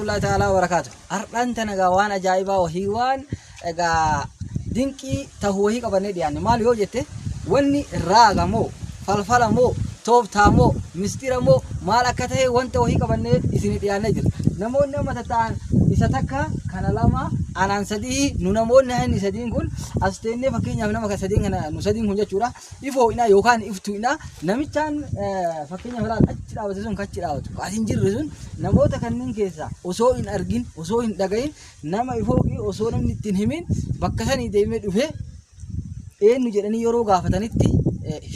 warahmatullahi ta'ala wabarakaatu. Har'aan tana egaa waan ajaa'ibaa wahii waan egaa dinqii tahu wahii qabannee dhiyaanne maal yoo jette wanni raaga moo falfala moo tooftaa moo mistira moo maal akka ta'e wanta wahii qabannee isinii dhiyaannee jira. Namoonni amma tatta'an isa takka kana lama anaan sadii nu namoonni inni sadiin kun as teennee fakkeenyaaf nama kan sadiin kana nu sadiin kun jechuudha. Ifoo'inaa yookaan iftu'inaa namichaan fakkeenyaaf laal achi dhaabate sun kachi dhaabatu as hin jirre sun namoota kanneen keessaa osoo hin argin osoo hin dhagahin nama ifooqii osoo namni ittiin himin bakka sanii deemee dhufee eenyu jedhanii yeroo gaafatanitti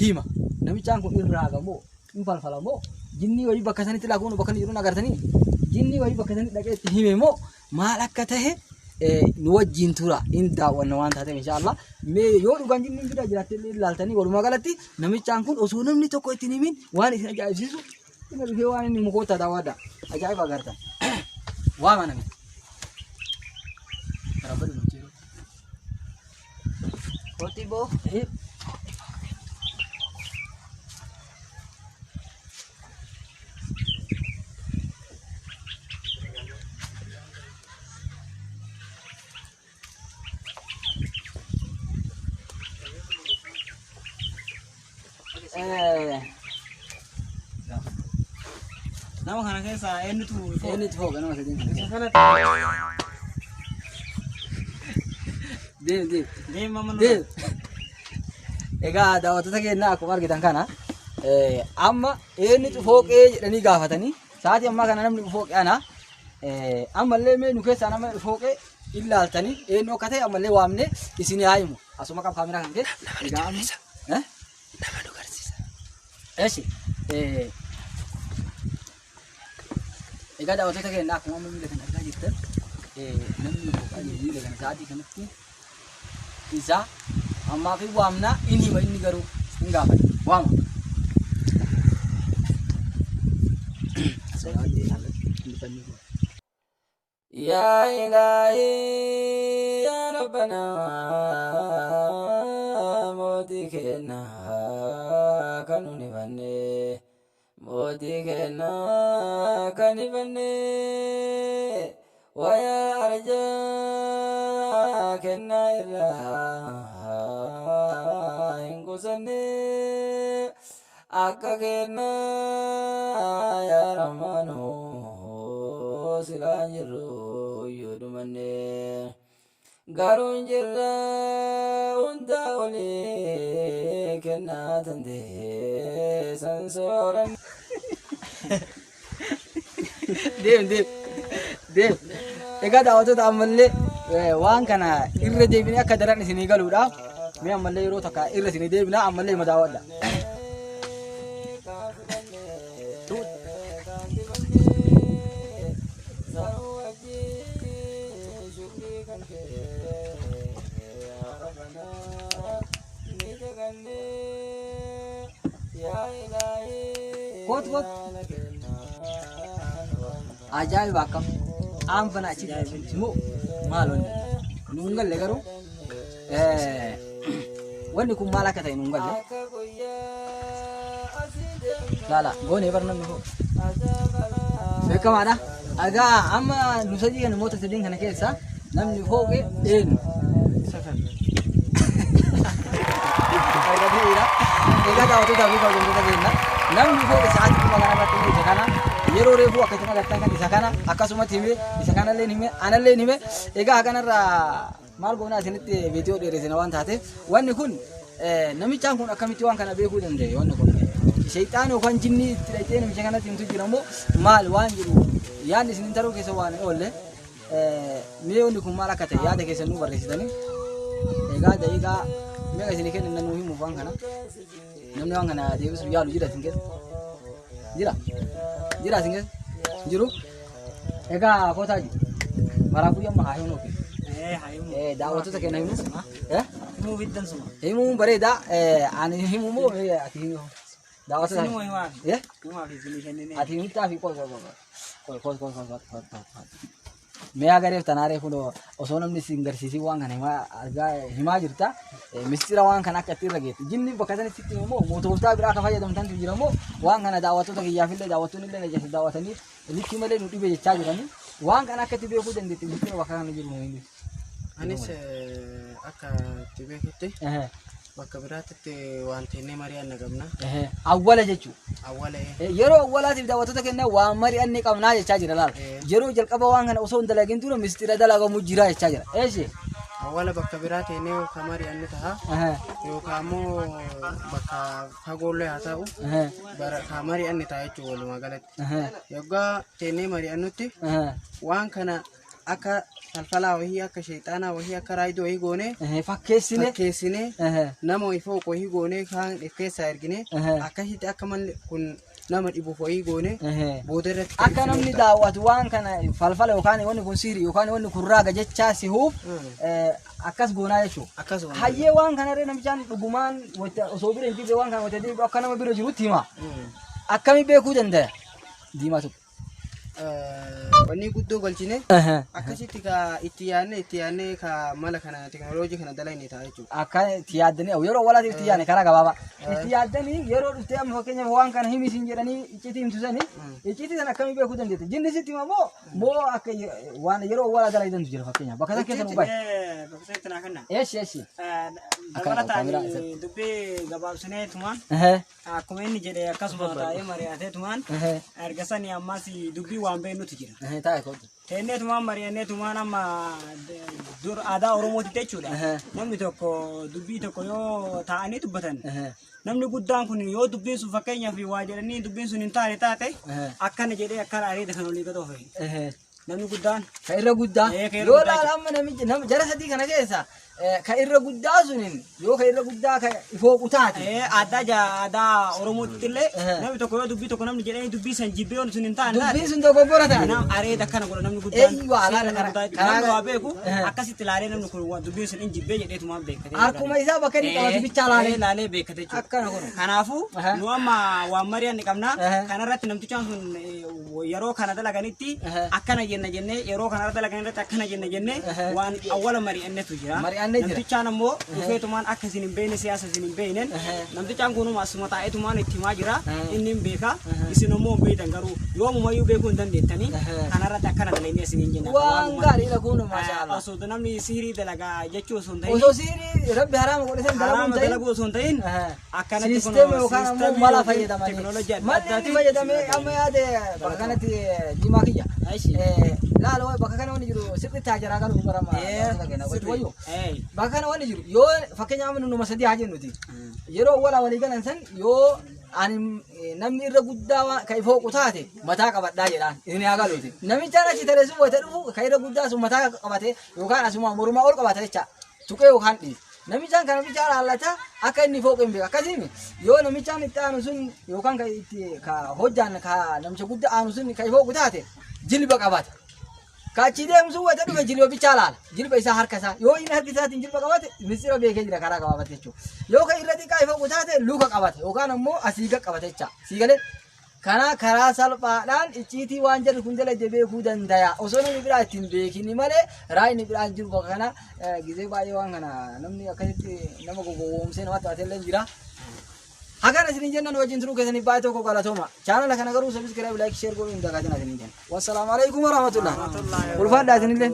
hima. Namichaan kun in raaga moo in falfala moo jinnii wayii bakka sanitti laakuun bakka inni jiruun agartanii jinnii wayii bakka sanitti dhaqee itti hime moo maal akka tahe nu wajjin tura in daawwanna waan taateef inshaallah mee yoo dhugaan jinniin bira jiraatte illee ilaaltanii walumaa galatti namichaan kun osoo namni tokko ittiin himin waan isin ajaa'ibsiisu inni dhufee waan inni mukoota daawwadha ajaa'iba agartan waama namicha. Kooti boo. Nama kana keessaa eenyutu Eenyutu fooqa nama sadiin kana Isa keessa? kanatti Deem deem. deema mana. Deem. Egaa daawwattoota keenya akkuma argitan kana amma eenyutu fooqee jedhanii gaafatanii sa'aatii ammaa kana namni fooqee ana ammallee mee nu keessaa nama fooqee ilaaltanii eenyu akka ta'e ammallee waamnee isin haa himu. Asuma qab kaameraa kan kee. Egaa amma Nama nu garsiisa. Eshi. Egaa daawwattoota keenya akkuma amma miila kana argaa jirtan namni fooqaa jiru miila kana sa'aatii kanatti isa ammaaf hin waamna in hima inni garuu hin gaafata waama. Yaa Ilaahii yaa Rabbanaa mootii keenya kan nun himanne mootii keenya kan himanne wayaa arjaa kennaa irraa hin qusanne akka kennaa yaa Rahmaanoo silaan jirru yoo dhumanne garuu hin jirra hunda olii kennaa tantee san sooran. Deem deem deem. Egaa daawwattoota ammallee waan kana irra deebinee akka daran isinii galuudhaaf mee ammallee yeroo takka irra isinii deebina ammallee ima daawwadha. Koot koot. Ajaa'iba akkam. Aan bana achi moo maal wanni nuun galle garuu wanni kun maal akka ta'e nuun galle. Laala goonee bar namni hoo. Beekamaadha. Egaa amma nu sadii kana namoota sadiin kana keessa namni fooqe eenyu? Argateera. Egaa daawwattoota fi kabajamtoota keenya namni fooqe sa'aatii dhuma kana irratti isa kana yeroo reefuu akkasuma agartan kan isa kana akkasumatti hime isa kanallee hime anallee hime egaa kanarraa maal goonaa isinitti viidiyoo dheeresina waan taateef wanni kun namichaan kun akkamitti waan kana beekuu danda'e wanni kun sheexaan yookaan jinnii itti dhaqxee namicha kanatti himtu jira moo maal waan jedhu yaadni isin hin taruu keessa waan hin oolle mee wanni kun maal akka ta'e yaada keessan nuu barreessitanii egaa daqiiqaa meeqa isinii kennan nuu himuuf waan kana namni waan kana deebisuuf yaalu jira isin keessa jira jira isin keessa jiru egaa kootaa jiru maraafuu amma haa himuuf daawwattoota keenya himu Himuu fiddan suma. himuun bareeda ani himu moo ati himu daawwattoota Isinuma himaa fi. Eh? Himaa fi isinii kennine. Ati himtaa fi qoy qoy qoy qoy qoy qoy qoy qoy qoy qoy Mee agareef tanaaree kun osoo namni si hin garsiisin waan kana himaa argaa himaa jirta. Mistira waan kana akka itti irra geette. Jinni bakka sanitti sitti himu moo tooftaa biraa akka fayyadamtantu jira moo waan kana daawwattoota kiyyaaf illee daawwattoonni illee na jessa daawwatanii likkii malee nu dhibe jechaa jiranii. Waan kana akka itti beekuu dandeette mistira bakka kana jiru hin. Anis akka itti beekutti bakka biraatti waan teennee mari'anna qabna. Awwala jechuudha. Awwala. Yeroo awwalaatiif daawwattoota keenya waan mari'anne qabnaa jechaa jira laala. Yeroo jalqaba waan kana osoo hin dalagin dura mistira dalagamu jira jechaa jira. Eeshi. Awwala bakka biraa teennee yookaan mari'annu ta'a yookaan immoo bakka fagoollee haa ta'u ka mari'anne ta'a jechuudha walumaa galatti. Yoggaa teennee mari'annutti waan kana akka falfalaa wahii, akka sheexaanaa wahii, akka raayidoo wahii goonee fakkeessine fakkeessinee nama wahii fooq wahii goonee kaan keessaa ergine akkasitti akka malli kun nama dhibuuf wahii goone booda irratti akka namni daawwatu waan kana falfala yookaan wanni kun sihirii yookaan wanni kun raaga jechaa sihuuf akkas goonaa jechuudha. Akkasuma. Hayyee waan kanarree namichaan dhugumaan osoo bira hin jirre waan kana wanta deebi'u akka nama bira jirutti hima. Akkami beekuu danda'a? Diimaa tokko. Wanni guddoo galchine akkasitti ka itti yaadne ka mala kana teknooloojii kana dalagne ta'a jechuudha. Akka itti yaaddanii yeroo awwaalaatiif itti yaadne karaa gabaabaa. Itti yaaddanii yeroo dhuftee amma fakkeenyaaf waan kana himi isin jedhanii icciitii himtu sani icciitii sana akkamii beekuu dandeette? Jinni sitti hima moo moo akka waan yeroo awwaalaa dalagdantu jira fakkeenyaaf bakka san keessa nu bahe. Bakka sanatti naa kenna. Eeshi eeshi. Dabalataan dubbii gabaabsinee tumaan akkuma inni jedhe akkasuma taa'ee mari'atee tumaan erga sanii ammas dubbii waan beeknutu jira. Taa'e kootu. Teennee tumaan mari'annee tumaan amma dur aadaa Oromootitti jechuudha. Namni tokko dubbii tokko yoo taa'anii dubbatan namni guddaan kun yoo dubbiin sun fakkeenyaaf waa jedhanii dubbiin sun hin taane taate akkana jedhee akkana areeda kan olii gad oofe. Namni guddaan Ka irra guddaa. Ka irra Yoo guddaa laala amma namichi nama jara sadii kana keessa ka irra guddaa suniin yoo ka irra guddaa ka ifooqu taate. Aadaa aadaa Oromootitti illee namni tokko yoo dubbii tokko namni jedhanii dubbii san jibbee yoo sun hin taane taate Dubbiin sun dogoggora taate. Nam areeda akkana godha namni guddaan. Eeyyuu, alaala Seera namni guddaan karaa namni waa beeku akkasitti ilaalee namni kun waan dubbiin sun hin jibbee jedheetumaan beekate. Harkuma isaa bakka inni qabatu bichaa laalee. Laalee beekate jechuudha. Akkana kun. Kanaafuu nu amma waan mari'anne qabna. Kanarratti namtichaan sun yeroo kana dalaganitti akkana jenna jennee yeroo kanarra dalagan irratti akkana jenna jennee waan awwala mari'annetu jira. Mari'annee jira. Namtichaan ammoo dhufeetumaan akka isin hin beekne siyaasa isin hin beekneen namtichaan kunuma asuma taa'eetumaan itti himaa jira. Inni hin beeka. Isin ammoo hin beektan garuu yoomumayyuu beekuu hin dandeettanii kanarratti akkana dalagnee isin hin jenna. Waan gaariidha kun maasha Allah. Osoo namni sihirii dalagaa jechuu osoo hin ta'in Osoo sihirii rabbi haraama godhe san dalaguun haraama ta'in. dalaguu osoo hin ta'in akkanatti kun Siisteema yookaan ammoo siistemii mala yookiin fayyadamanii. teknooloojii adda Malli inni addaatiin fayyadamee amma yaade bakka kanatti diimaa kiyya. Laala bakka kana wanni jiru sirriitti haa jaraa galuuf barama. Sirrii. Bakka kana wanni jiru yoo fakkeenya amma numa sadii haa jennuti. Yeroo walaa walii galan san yoo ani namni irra guddaa ka ifooqu taate mataa qabadhaa jedhaan inni haa galuuti. Namichaan achi taree sun wayita dhufu ka irra guddaa sun mataa qabate yookaan asuma mormaa ol qabate jecha tuqee yookaan dhiise. Namichaan kana bichaa laallata akka inni fooqe hin beeku. Akkasiin yoo namichaan itti aanu sun yookaan ka itti ka hojjaan ka namicha guddaa aanu sun ka ifooqu taate jilba qabata. Ka achi deemu sun wayita dhufe jilba bichaa laala. Jilba isaa harka isaa. Yoo inni harki isaatiin jilba qabate misira beekee jira karaa gabaabatti jechuudha. Yoo ka irra xiqqaa ifooqu taate luka qabate yookaan ammoo asii gad qabate jecha. Sii galee kana karaa salphaadhaan icciitii waan jarri kun jala beekuu danda'a. Osoo namni biraa ittiin beekini malee raayini biraan jiru bakka kana gizee baay'ee waan kana namni akkasitti nama gowwoomsee namatti taatee illee jira. Hagan isinin jennan wajjin turuu keessaniif baay'ee tokko galatooma. Chaanala kana garuu subscribe, like, share godhuu hin dagatinaa isinin jenna. Wassalaamu alaikum warahmatullah. Ulfaadhaa isinillee.